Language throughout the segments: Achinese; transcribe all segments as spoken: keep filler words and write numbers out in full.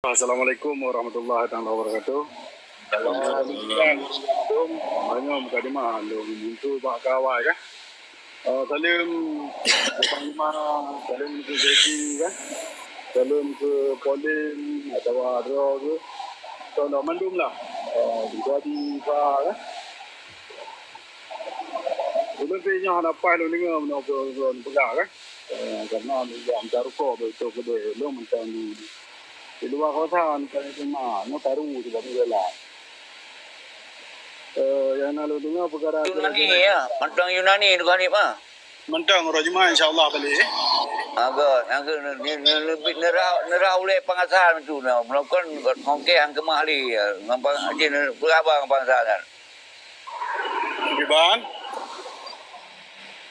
Assalamualaikum warahmatullahi taala wabarakatuh. Assalamualaikum. Hanya mukadimah lôn minta bak kawai kan. Eh, saleuem keu Panglima, saleuem keu Zeki kan. Saleuem keu Polin atawa droe keu. Tolong mandum lah. Eh, jadi kan. Ulôn pih nyoe hana paih lôn deungoe meunoe peugah kan. Eh, karena lôn jak meutarukok beutôi keudeh lôn mantong di, di luwa kawasan, bukan di rumah. Nyoe karu sebab di dalam. Eh, nyang na lôn deungoe peukara Yunani, ya, mantong Yunani deungon ni mah. Mantong uroe Jumat insya-Allah balek. Agak, nyang ke ni, ni, ni, neurah, neurah ulèe Pangasa tu nah. Melakukan ngongkeh hang keumah li, ya. Ngon Pang-, Aceh, peugah haba ngon Pangasa kan. Kiban?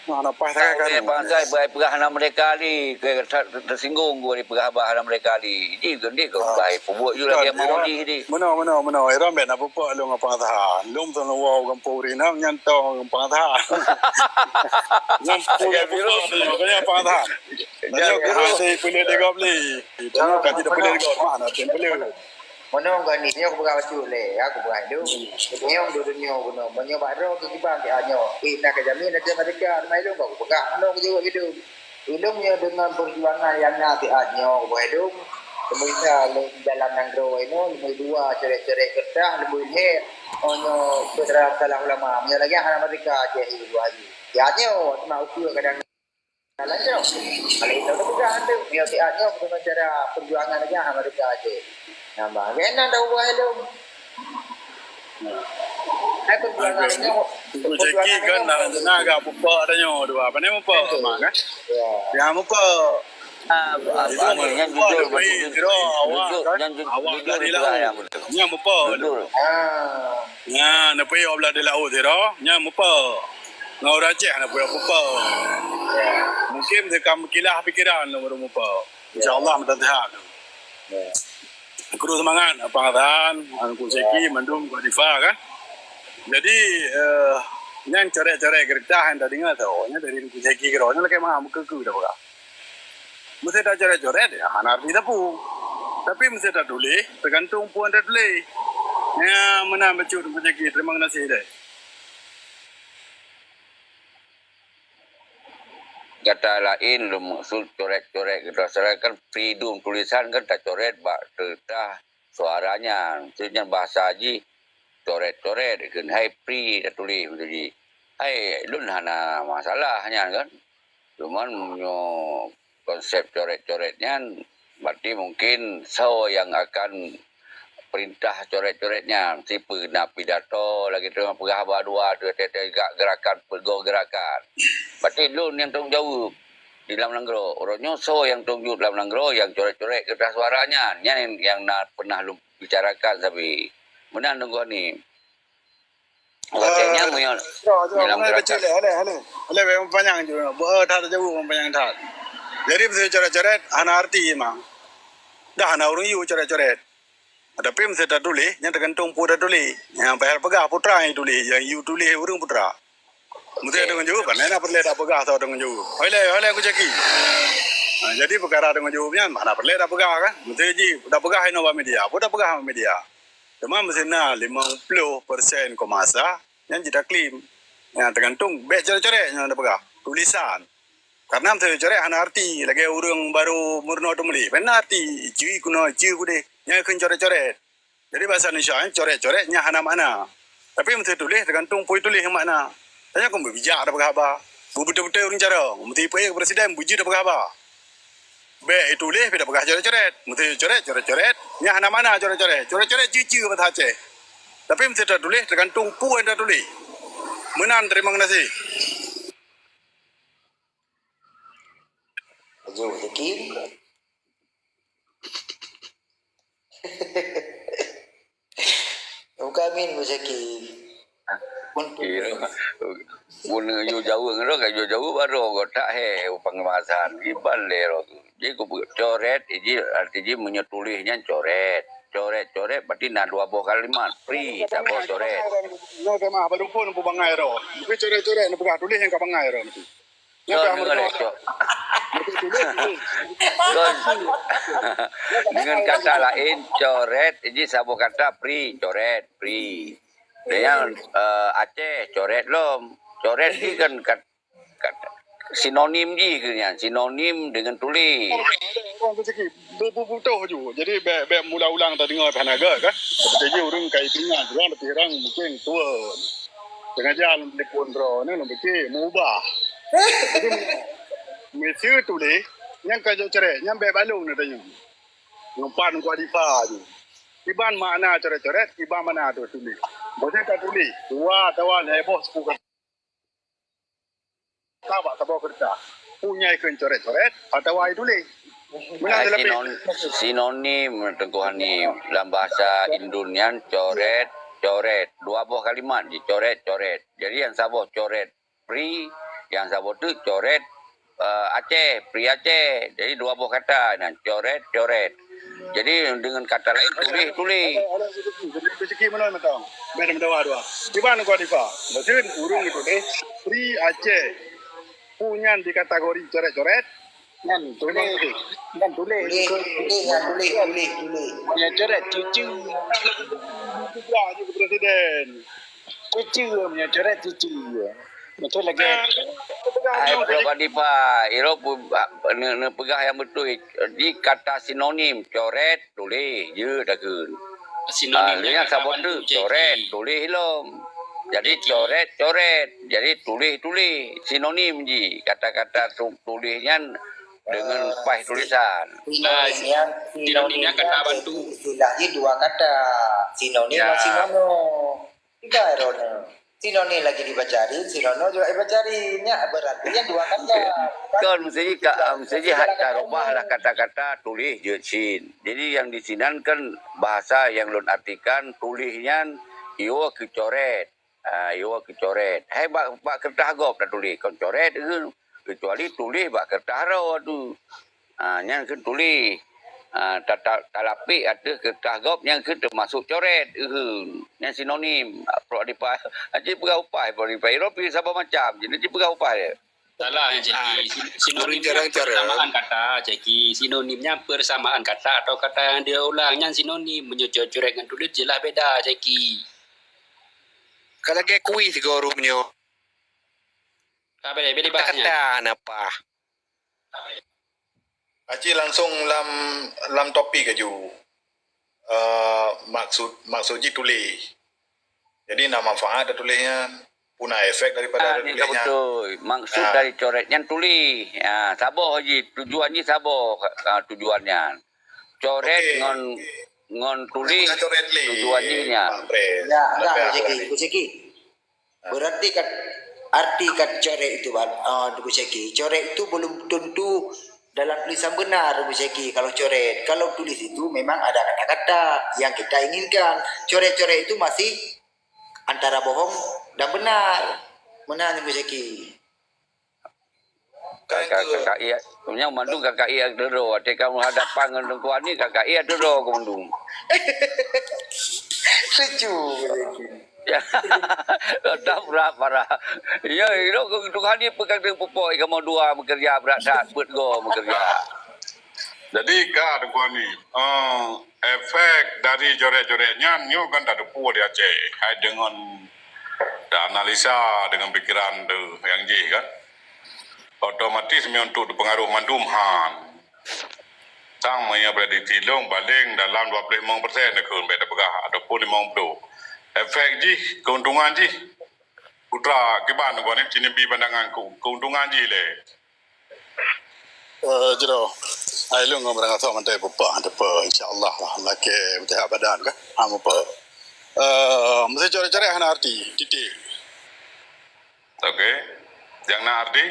Nah, lepas saya kan. Bangsa, bangsa, peugah hana merdeka li, ke ter-, tersinggung gua di peugah haba hana merdeka li. Ji, geundik kau, bah, peubuet ju lagèe mau ji di. Meunoe, meunoe, meunoe. Iran bèk na peupak lôn ngon Pangasa. Lôn tu lôn wow gampông rinang, nyan tong ngon Pangasa. Nyan peubuet ngon Pangasa. Nyan peubuet ngon Pangasa. Nyan peubuet ngon Pangasa. Meunoe gani nyoe kupeugah bacut lé, ya, kupeugah lom. Nyoe dudoe nyoe bunoe, meunyoe bak droe keu kiban siat nyoe, eh, na keujamin até merdeka, teuma ilôn ka kupeugah, meunoe keu jaweueb ilôn. Ilôn nyoe deungon peujuangan nyang na siat nyoe kupeugah lom. Pemirsa lôn dalam nanggroe inoe, leubeh dua coret-coret keureutah, leubeh lhèe, oh, nyoe syedara salah ulama. Meunyoe lagèe hana merdeka, Aceh, ibu haji. Siat nyoe, teuma ukeue kadang Jalan tu. Kalau kita udah pegang tu, dia siap nyoe dengan cara perjuangan lagi ha mereka je. Nambah. Kena dah ubah hello. Hai perjuangan nyoe. Untuk cekik kan dah kena agak mupak dah nyoe dua. Apa ni mupak? Mak kan? Ya. Ya mupak. Ah, apa ni? Yang jujur, jujur, yang ju-, jujur juga yang betul. Yang mupak. Jujur. Ah. Nyan, neupeuyoe blah di laôt sidroe, nyan mupa. Ngon ureueng Aceh neupeuyoe mupa. Mungkin teuka meukilah pikeran lôn baru mupa. Insya Allah meutateuhah. Kru seumangat, Abang Hasan, Angku Syeki, mandum Kak Difa kan. Jadi, eh, nyan coret-coret keureutah nyang tadeungoe tu, nyan dari Angku Syeki keudroe, nyan lakèe meukeue-keue dah peugah. Meusé tacoret-coret, ya, hana arti sapeue. Tapi meusé tatuléh, teugantung peue nyang tatuléh. Ya, meunan bacut Teungku Jaki. Terima kasih deh. Gata laén lôn maksud coret-coret gata, sedangkan freedom tulisan kan tacoret bak keureutah suara nyan. Maksud nyan bahasa jih coret-coret, keuhai free tatuléh maksud jih. Hai, lôn hana masalah nyan kan. Cuman meunyoe konsep coret-coret nyan, berarti mungkin soe nyang akan perintah coret-coret nyan, sipeue na pidato lagèe teuma peugah haba dua tu, teuka gerakan, peugo gerakan. Berarti lôn nyang tanggung jaweueb di lam nanggroe. Uroe nyoe soe nyang tanggung jaweueb lam nanggroe nyang coret-coret keureutah suara nyan, nyan nyang na pernah lôn bicarakan sabe. Meunan Teungku Hanim. Watèe nyan meunyoe dalam gerakan. Aleh, aleh, aleh, aleh, panyang ju. Beu that jauh panyang that. Jadi meusé coret-coret hana arti memang. Dah hana ureueng yue coret-coret. Tapi meusé tatuléh, nyan teugantung peue tatuléh. Nyang payah peugah putra nyang tuléh, nyang yue tuléh ureueng putra. Meusé deungon jaweueb, hana peureulèe tapeugah soe deungon jaweueb. Hoi lé, hoi lé, Teungku Jaki. Ha, jadi peukara deungon jaweueb nyan hana peureulèe tapeugah kan. Meusé jih tapeugah inoe bak media, peue tapeugah bak media. Teuma meusé na limong ploh persen koma sa, nyan jitaklém. Nyan teugantung bèk coret-coret nyang tapeugah. Tulisan. Karena meusé coret hana arti, lagèe ureueng baru meurunoe teumuléh. Hana arti, iceue keunoe, iceue keudeh. Nyan kheun coret-coret. Jadi bahasa Indonesia nyan coret-coret nyan hana makna. Tapi meusé tuléh teugantung peue tuléh nyang makna. Tanyoe kon beubijak tapeugah haba. Beubeutôi-beutôi ureueng carông. Meusé ipeue keu presiden beujeuet tapeugah haba. Bèk ituléh pih tapeugah coret-coret. Meusé coret, coret-coret, nyan hana makna coret-coret. Coret-coret ceue-ceue bahasa Aceh. Tapi meusé tatuléh teugantung peue nyang tatuléh. Meunan, terima kasih. Laju, Zaki. Bukan min Zaki. Kira. Guna yue jaweueb ngon ka yue jaweueb baru kau tak he pengemasan. Iban lé roh tu. Jadi ku coret, jadi arti jih meunyoe tuléh nyan coret. Coret-coret berarti na dua boh kalimat. Free, tak boh coret. Nyoe ka mah baru pun ku bangai roh. Tapi coret-coret ni peugah tuléh nyang ka bangai roh. Kon deungon lé, cok. Kon. Deungon kata laén, coret, jadi saboh kata pri, coret, pri. Dan nyang, eh, Aceh, coret lom. Coret ni kan kat-, kat-, sinonim jih keu nyan, sinonim deungon tuléh. Orang tu sikit, bu-, bu-, butoh ju. Jadi, bèk, bèk mula ulang tadeungoe pih hana göt, kan? Tapi ureueng ka ipeuingat, ureueng tapi ureueng mungkin tua. Sengaja lôn telepon droeneuh, lôn pikir meuubah. Jadi, meunyoe miseue tuléh, nyan ka jok coret, nyan bèk balong na tanyoe. Ngon pat ngon kualifa ju. Kiban makna coret-coret, kiban makna tu tuléh. Boh nyan ka tuléh, dua atawa lhèe boh sepuluh kata bak saboh keureutas. Peue nyan kheun coret-coret atawa ituléh. Meunan. Ah, sinon-, sinonim, Teungku Hani. Lam bahasa Indon nyan coret, coret. Dua boh kalimat jih, coret, coret. Jadi nyang saboh coret pri, nyang saboh teuk coret, eh, Aceh, pri Aceh. Jadi dua boh kata nyan, coret, coret. Jadi deungon kata laén, tuléh, tuléh. Rezeki meunan mantong. Bèk meudawa dua. Kiban kualifa. Maksud ureueng itu deh, pri Aceh. Peue nyan dikategori coret-coret. Nyan tuléh. Nyan tuléh. Tuléh, tuléh, nyan tuléh, tuléh, tuléh. Nyan coret cucu. Cucu presiden. Cucu, nyan coret cucu. Betul lagi. Hai, Prof Adifah, iro pu-, ne-, neupeugah nyang beutôi. Di kata sinonim, coret, tuléh, jeuet takheun. Sinonim nyan saboh teuk, coret, tuléh lom. Jadi, coret, coret. Jadi, tuléh, tuléh. Sinonim jih. Kata-kata tu-, tuléh nyan deungon paih tulisan. Nah, sinonim nyan kata bantu. Istilah jih dua kata. Sinonim ngon sinono. Tiga droeneuh. Sinonim lagi dibaca rin, sinono juga dibaca rin. Nyan berarti nyan dua kata. Kon, mesti jih ka, mesti jih ka rubah lah kata-kata tuléh jeuet sin. Jadi nyang di sinan kan bahasa nyang lôn artikan tuléh nyan iwoe keu coret. Ah, iwoe keu coret. Hai bak, bak keureutas gob tatuléh, kon coret kheun. Kecuali tuléh bak keureutas droe tu. Ah, nyan kheun tuléh. Ah, ta-, ta-, talapék ateueh keureutas gob nyan kheun teumasok coret kheun. Nyan sinonim. Ah, Prof Adifah. Aci peugah upah Prof Adifah. Iro pi saboh macam. Jadi peugah upah dia. Salah nyan, Ceki. Sinonim nyan persamaan kata, Ceki. Sinonim nyan persamaan kata atau kata yang dia ulang. Nyan sinonim. Meunyoe coret ngon tuléh jeulaih beda, Ceki. Ka lagèe kuis guru meunyoe. Ka beda, beda bahasanya. Kata-kata napa? Aci langsung lam, lam topik aju. Eh, maksud, maksud jih tuléh. Jadi, na manfaat tatuléh nyan, peue na efek daripada tatuléh nyan. Ah, ni ka beutôi. Maksud dari coret nyan tuléh. Ah, saboh jih, tujuan jih saboh, ah, tujuan nyan. Coret ngon, ngon tuléh, tujuan jih nyan. Ya, enggak, Teungku Syeki, Teungku Syeki. Berarti kan, arti kan coret itu, Bang, ah, Teungku Syeki. Coret itu belum tentu dalam tulisan benar, Teungku Syeki, kalau coret. Kalau tulis itu memang ada kata-kata yang kita inginkan. Coret-coret itu masih antara bohong dan benar. Meunan, Teungku Syeki. Kakak, kakak iya, nyan mandum kakak iya doro. Watèe kamoe hadapan ngon Teungku Hani, kakak iya doro keu mandum. Lucu. Ya, tak berat parah. Ya, iro Teungku Hani peugah pupuk kamoe dua meukeureuja brat that, peuet goe meukeureuja. Jadi ka Teungku Hani, eh, efek dari coret-coret nyan nyoe kan tateupeue di Aceh. Hai deungon ta analisa deungon pikeran tu nyang jih kan. Otomatis meuuntuk teupeungaruh mandum han. Sang meunyoe prediksi lôn paleng dalam dua puluh lima persen takheun bèk tapeugah ataupun lima puluh. Efek jih, keuntungan jih, putra kiban Teungku Hani, ci neubi pandangan keu-, keuntungan jih lé. Eh, jroh. Ai lôn ngon barang asoe ngon tai peupah, teupeu, insya Allah lah. Lakèe meutehat badan kah? Ha, meupeu. Eh, meusé coret-coret hana arti, titik. Oke. Nyang na arti?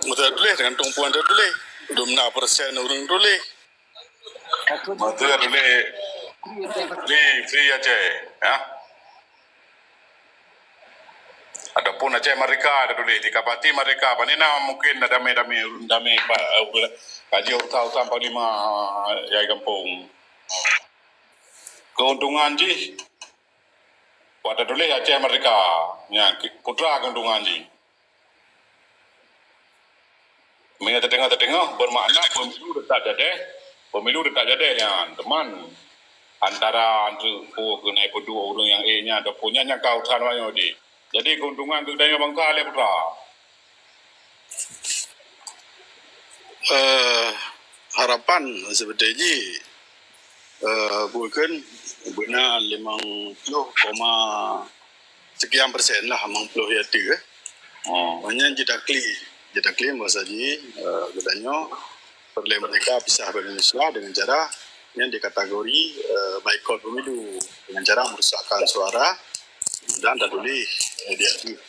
Meusé tuléh, teugantung peue nyang tuléh. Dum na persen ureueng tuléh. Meusé tuléh Free, Free Aceh, ya. Ataupun Aceh Merdeka ada tuléh, di kapati Merdeka, pane na mungkin na damé-damé, damé pa, eh, kaji usaha-usaha panglima, eh, yai gampông. Keuntungan jih, Watée tuléh Aceh Merdeka, nyan putra keuntungan jih. Meunyoe teuteungoh-teuteungoh, bermakna pemilu tetap jadi, pemilu tetap jadi nyan. Teuma antara antu po keuneuk peuduek ureuëng nyang ék nyan ataupun nyan nyang ka urusan awaknyoe di. Jadi keuntungan keu geutanyoe bangsa lé putra. Eh, harapan seperti ji, eh, bukan beuna limong ploh koma sekian persen lah, limong ploh ya tu, eh. Oh. Maknanya jitaklid, jitaklid bahasa ji, eh, geutanyoe peureulée merdeka pisah dari Indonesia dengan cara yang dikategori, eh, baikot pemilu dengan cara merusakkan suara dan tatuléh, eh, di ateueh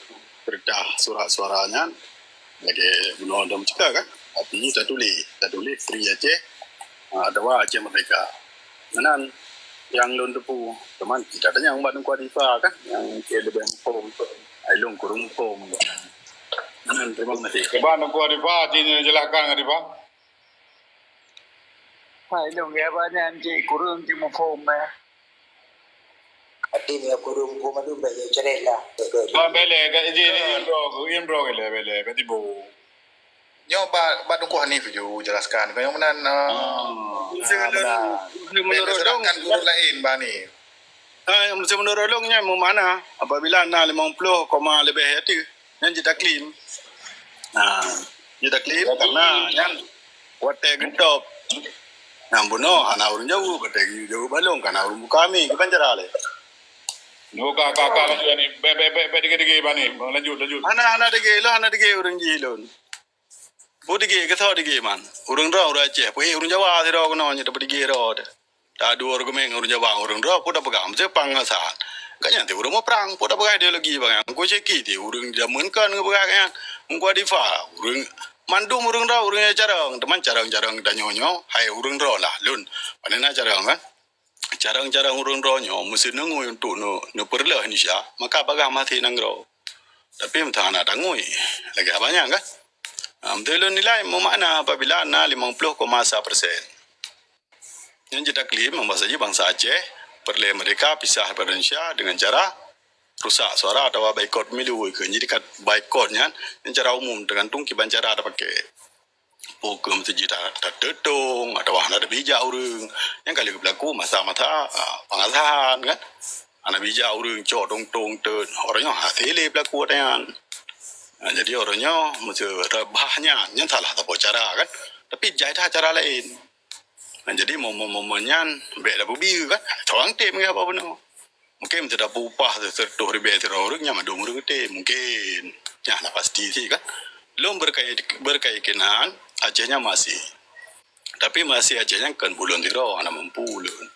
kertas surat suara nyan lagée bunoe dong ceuka kan. Tapi tatuléh, tatuléh Free Aceh, ah, atawa Aceh Merdeka. Meunan nyang lôn teupeu, teuma kita tanyong bak Teungku Arifa kan, nyang ke leubeh muphom. Ai lôn kureueng muphom. Meunan, terima kasih. Cuba Teungku Arifa, jelaskan Arifa. Hai, lôn ya banyan cik kureueng cik muphom eh. Ati ni kureueng muphom adu bèk ya cerita lah. Ba bele ka izin ni imro, imro ke le bele ka tibo. Nyoe ba ba Teungku Hanif ju jelaskan. Kau yang meunan. Ah, mesti menurut, mesti menurut guru lain ba ni. Ah, mesti menurut lôn nyan meumakna apabila na limong ploh koma leubeh ya tu. Nyan jitaklid. Ha, jitaklid karena nyan watée geutôb. Nyang bunoe hana ureuëng jaweueb, watée geujaweueb balong kana ureuëng buka mi kiban cara lé. Buka ka ka lanjut ni. Be be be be dege dege bani. Lanjut lanjut. Hana hana dege lo hana dege ureuëng jih lôn. Pu dege ke tho dege man. Ureuëng droe ureuëng Aceh, pu ureuëng Jawa sidroe keunoe nyoe dapeudige droe. Taduek argumen ngon ureuëng Jawa, ureuëng droe peue tapeugah, meusti pangasahan. Ka nyan ti ureuëng muprang, peue tapeugah ideologi bangai. Engko ceki ti ureuëng jameun kan geupeugah nyan. Engko difa, ureuëng mandum ureuëng droe ureuëng carông, teuma carông-carông tanyoe nyoe, hai ureuëng droe lah lôn. Pane na carông kan? Carông-carông ureuëng droe nyoe meusti neungui untuk neu, neupeureuloh Indonesia, maka bagah maté nanggroe. Tapi meutangan na tangui, lagée abanyang kan? Ha, meuteulon nilai meumakna apabila na limong ploh koma sa persen. Nyan jitaklid membahas saja bangsa Aceh, peureulée merdeka pisah daripada Indonesia dengan cara rusak suara atawa baikot pemilu. Jadi kat baikot nyan, nyan cara umum, tergantung kiban cara tapakai. Peue keuh meuteujih ta-, tateutong, atawa hana tabijak ureuëng. Nyang ka lheueh geublaku masa-masa, ah, pengasahan kan. Hana bijak ureuëng cok tong-tong teut. Orang nyoe hase lé pelaku watée nyan. Ah, jadi orang nyoe meuteubah nyan, nyan salah saboh cara kan. Tapi jai that cara laén. Nah, jadi momen-momen nyan bék tapeubiyeu kan. Cawang tem ngon apa bunoe. Mungkin teudapu upah seratus ribèe sidroe ureuëng nyan mandum ureuëng tem. Mungkin. Nyan lah pasti sih kan. Lôn berkei-, berkeyakinan Aceh nyan masih. Tapi masih Aceh nyan kon buleuen sidroe hana mampu ulôn.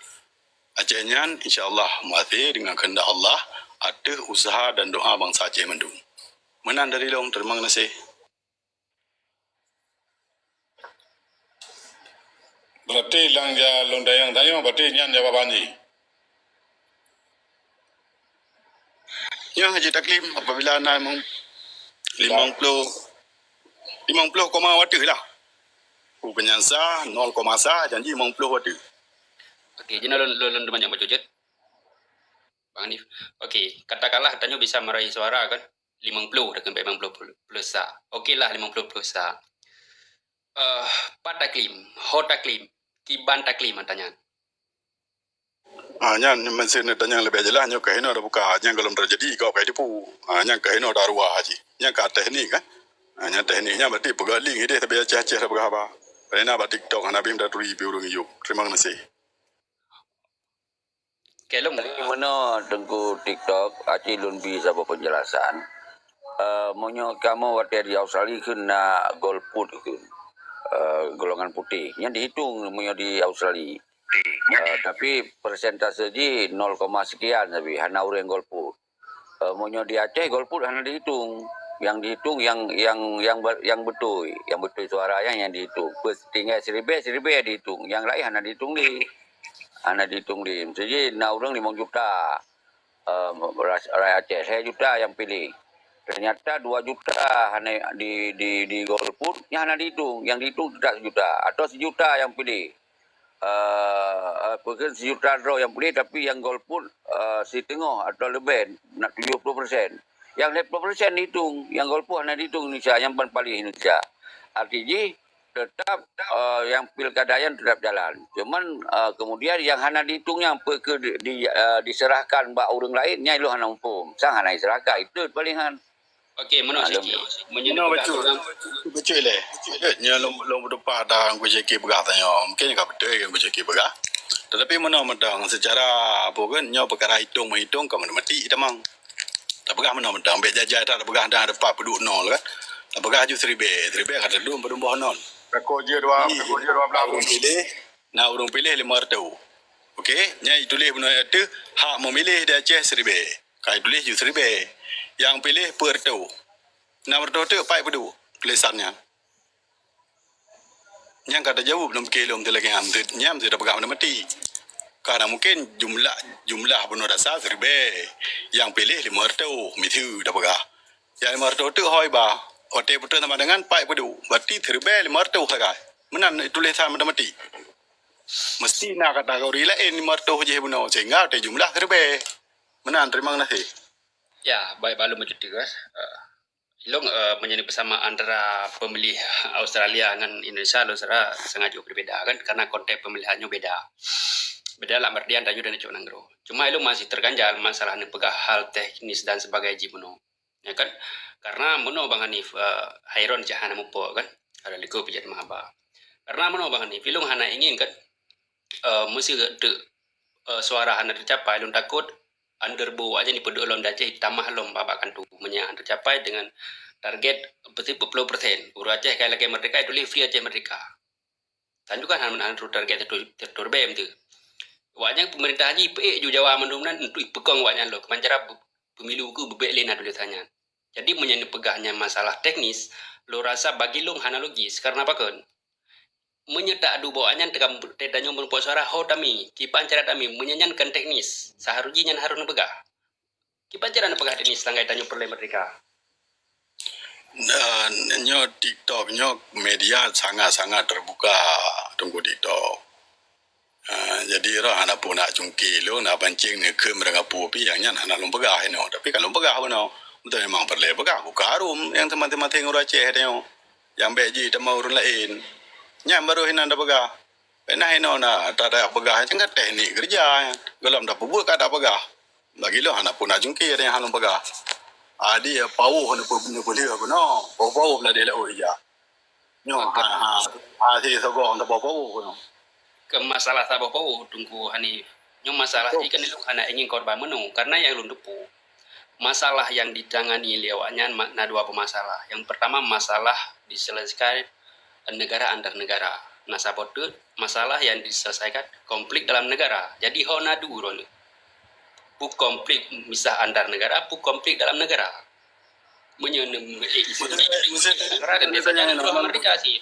Aceh nyan insya Allah masih dengan kehendak Allah ateueh usaha dan doa bangsa Aceh mandum. Meunan dari lôn, terima kasih. Berarti lam ja lôn tanyong-tanyong, berarti nyan jawaban jih. Nyan jitaklid apabila na limong, limong ploh, limong ploh koma wateuh lah. Ku penyansa nol koma sa, janji limong ploh wateuh. Okey, jinoe lôn, lôn, lôn teumanyong bacut jeuet. Bang Hanif. Okey, katakanlah tanyoe bisa meraih suara kan? Limong ploh, dah sampai limong ploh ploh sa. Okey lah, limong ploh ploh sa. Eh, pat taklid, ho taklid, kiban taklid mantanya. Ah, nyan meusti neutanyong leubeh jeulaih nyoe keuhinoe tabuka. Nyan gohlom teujadi, gob kai tipu. Ah, nyan keuhinoe taruwa jih. Nyan ka teknik kan? Ah, nyan teknik nyan berarti peugah link ideh tapi Aceh-Aceh tapeugah haba. Karena bak TikTok hana bim taturi pi ureuëng yub. Terima kasih. Okey, lôn. Jadi meunoe Teungku TikTok, aci lôn bi saboh penjelasan. Eh, meunyoe kamoe watée di Australia kheun na golput kheun, eh, golongan putéh. Nyan dihitung meunyoe di Australia. Eh, tapi persentase jih nol koma sekian sabe, hana ureuëng golput. Eh, meunyoe di Aceh golput hana dihitung. Yang dihitung yang, yang, yang be-, yang beutôi, yang beutôi suara nyan yang dihitung. Peutinggai siribèe, siribèe dihitung. Yang laén hana dihitung lé. Hana dihitung lé. Meusti jih na ureuëng limong juta. Eh, ras-, rakyat Aceh, lhèe juta nyang piléh. Ternyata dua juta hana di, di, di golput, nyan hana dihitung. Yang dihitung teutap sijuta. Atau sijuta nyang piléh. eh, apa ke, sejuta droe nyang puléh, tapi nyang golput, eh, siteungoh atau leubeh, nak tujuh puluh persen. Nyang lhèe ploh persen dihitung, nyang golput hana dihitung Indonesia, nyang ban paléh Indonesia. Arti jih, tetap, eh, nyang pilkada nyan tetap jalan. Cuman, eh, kemudian nyang hana dihitung nyan peu keuh di, di, eh, diserahkan bak ureueng laén, nyan lôn hana muphom. Sang hana diserahkan, itu palingan. Okey, meunoe Siti. Meunyoe Meunoe bacut. Bacut ilèe. Nyoe lôn, lôn meutupat dah Teungku Syeki peugah tanyoe. Mungkin ka beutôi Teungku Syeki peugah. Tetapi meunoe mantong, secara apa kan, nyoe peukara hitong-meuhitong ka matematik tamong. Tapeugah meunoe mantong, bèk jai-jai that tapeugah dah ada pat peuduek nol kan. Tapeugah ju siribèe, siribèe ka teudum peudumbôh nol. Rako jeuet dua, Jadi, rako jeuet dua belas. Ureueng piléh, na ureueng piléh lima reutôh. Okey, nyan ituléh bunoe ateueh hak meumiléh di Aceh siribèe. Ka ituléh ju siribèe. Nyang piléh peuet reutôh. Nam reutôh teuk pat peuduek tulésan nyan. Nyang ka tajaweueb lom keu lom teuh lagèe nyan, nyan meusti tapeugah matematik. Ka na mungken jumlah, jumlah bunoe dasar siribèe, nyang piléh lima reutôh, miseue tapeugah. Nyang lima reutôh teuk ho iba, watèe beutôi sama dengan pat peuduek, berarti siribèe lima reutôh sagai. Meunan tulésan matematik. Meusti na kategori laén lima reutôh jih bunoe, sehingga watèe jumlah siribèe. Meunan, terima kasih. Ya, baik, Pak Lôn, begitu, eh. Ilong, eh, menjadi persamaan antara pemilih Australia ngon Indonesia, lôn rasa sangat jauh berbeda kan, karena konteks pemilihannya beda. Beda lah artian tanyoe dan cok nanggroe. Cuma ilong masih terganjal masalah neupeugah hal teknis dan sebagainya bunoe. Ya kan? Karena meunoe Bang Hanif, eh, Hairon cah hana mupo kan? Ada liko pijat mahaba. Karena meunoe Bang Hanif, ilong hana ingin kan, eh, mesti ke, eh, suara hana tercapai, lôn takot underbo awaknyan jipeuduek lom di Aceh tamah lom babak kantu. Meunyo hana teucapai dengan target peuet ploh persen. Ureueng Aceh ka lagèe merdeka, ituléh free Aceh merdeka. Tanyoe kan hana, hana target satu, satu ribèe meuteue. Awaknyan pemerintah jih peuék ju Jawa mandum nan untuk peukong awaknyan lom. Keumancara pemilu keu beubèk lé na tulésan nyan. Jadi meunyo neupeugah nyan masalah teknis, lôn rasa bagi lôn hana logis. Karena pakon? Meunyoe ta adu bak awaknyan teuka tanyoe meureumpok suara ho tami, kiban cara tami, meunyoe nyan kon teknis, seharusnya nyan harôh neupeugah. Kiban cara neupeugah teknis seulanggai tanyoe peureulèe merdeka. Dan nyoe TikTok, nyoe media sangat-sangat terbuka, Teungku TikTok. Ha, jadi roh hana peue nak cungké lôn, nak pancing neukheun meurangkapeue pih nyang nyan hana lôn peugah inoe. Tapi ka lôn peugah bunoe. Beutôi memang peureulèe peugah, buka harum nyang teumaséng-maséng ureueng Aceh tanyoe. Nyang bèk jih teuma ureueng laén. Nyan baru hinan tapeugah. Bèk na inoe na ta-, tapeugah nyang ka teknik keureuja nyan. Gohlom tapeubuet ka tapeugah. Bagi lôn hana peue nak cungké nyang hana lôn peugah. Adi pawoh neupeu-, neupeulheueh bunoe. Pawoh-pawoh ladeh laôt ija. Nyoe ha, ha, ha, si sogong teuboh-boh nyoe. Keu masalah saboh-boh, Teungku Hanif. Nyoe masalah jih kan ilong hana ingin korban meunoe, karena nyang lôn teupeu, masalah nyang ditangani lé awaknyan ma-, na dua peumasalah. Nyang pertama, masalah diselesaikan negara antar negara. Na saboh teuk masalah nyang diselesaikan konflik dalam negara. Jadi, ho na dua uroe nyoe. Peue konflik misah antar negara, peue konflik dalam negara. Meunyoe nem-, eh, isu Maksud, maksud, negara dan maksud desa jangan tanya terus nama merdeka sih.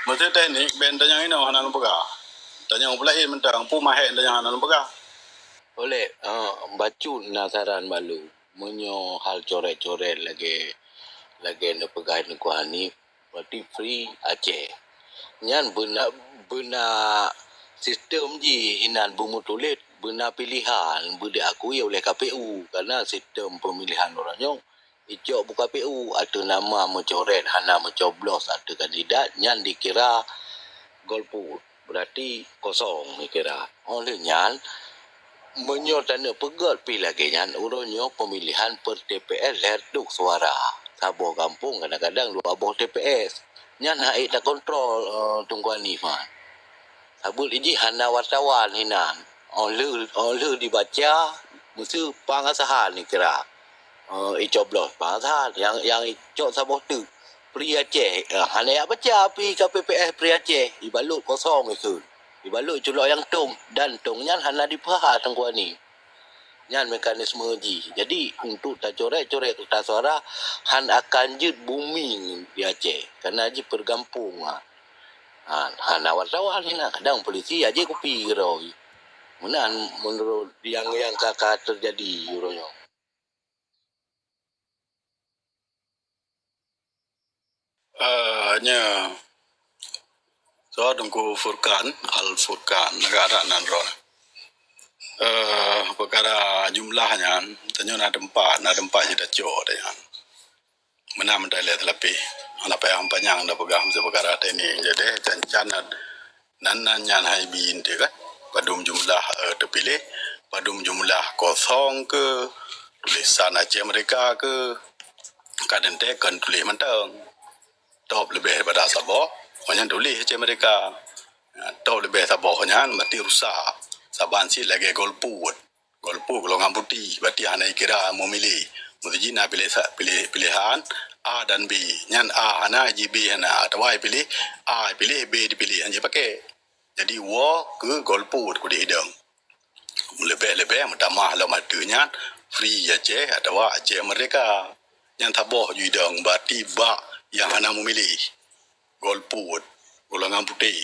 Maksud teknik, bèk tanyong inoe hana lôn peugah. Tanyong peue laén mantong, peue mahé tanyong hana lôn peugah. Oleh, eh, bacut na saran bak lôn. Meunyoe hal coret-coret lagèe, lagèe neupeugah Teungku Hanif, berarti free Aceh. Nyan beuna, beuna sistem jih inan beumeutuléh, beuna pilihan, beu diakui oleh K P U, karena sistem pemilihan uroe nyoe icok buka P U ateueh nama meucoret hana meucoblos ateueh kandidat, nyan dikira golput, berarti kosong dikira. Óh lheueh nyan, meunyoe taneuk peugöt pih lagèe nyan, uroe nyoe pemilihan per T P S lhèe reutôh suara. Saboh gampông kadang-kadang dua boh T P S. Nyan hana ék takontrol, eh, Teungku Hanif nyan. Saboh jih hana wartawan inan. Óh lheueh, óh lheueh dibaca, meuseu pangasahan dikira. Eh, icoblos pangasahan. Nyang, nyang icok saboh teuk. Pri Aceh. Eh, hana jak baca pi K P P S Pri Aceh. Ibalot kosong ikheun. Ibalot culok nyang tông. Dan tông nyan hana dipeuhah Teungku Hanif. Nyan mekanisme jih. Jadi, untuk tacoret-coret kertas suara, han akan jeuet booming di Aceh. Karena jih per gampông, ha. Ha, hana wartawan inan. Kadang polisi aja kupi keudroe. Meunan menurut nyang, nyang ka, ka teujadi uroe nyoe. Ah, nya. Droe Teungku Furqan, Al Furqan, agak adak nan droe. Eh, peukara jumlah nyan, tanyoe na teumpat, na teumpat jitacok nyan. Meunan meutai lé teulapeh. Hana payah panyang dah peugah meusi peukara teuh ni. Jadi, can-can nan, nan nyan hai bin teuh kan. Padum jumlah, eh, teupiléh, padum jumlah kosong ke, tulisan Aceh Merdeka ke, kadang teuh kan tuléh mantong. Top leubeh daripada saboh, nyan tuléh Aceh Merdeka. Top leubeh saboh nyan berarti rusak. Saban cit lagée golput. Golput golongan putéh, berarti hana kira meumiléh. Meusti jih na piléh sa-, piléh, piléhan A dan B. Nyan A hana, ji B hana. Atawa piléh A, piléh B dipiléh, hana jipakai. Jadi, woe keu golput kudeh idong. Leubeh-leubeh meutamah lom ateueh nyan, Free Aceh atawa Aceh Merdeka. Nyan saboh ju idong, berarti bak nyang hana meumiléh. Golput, golongan putéh.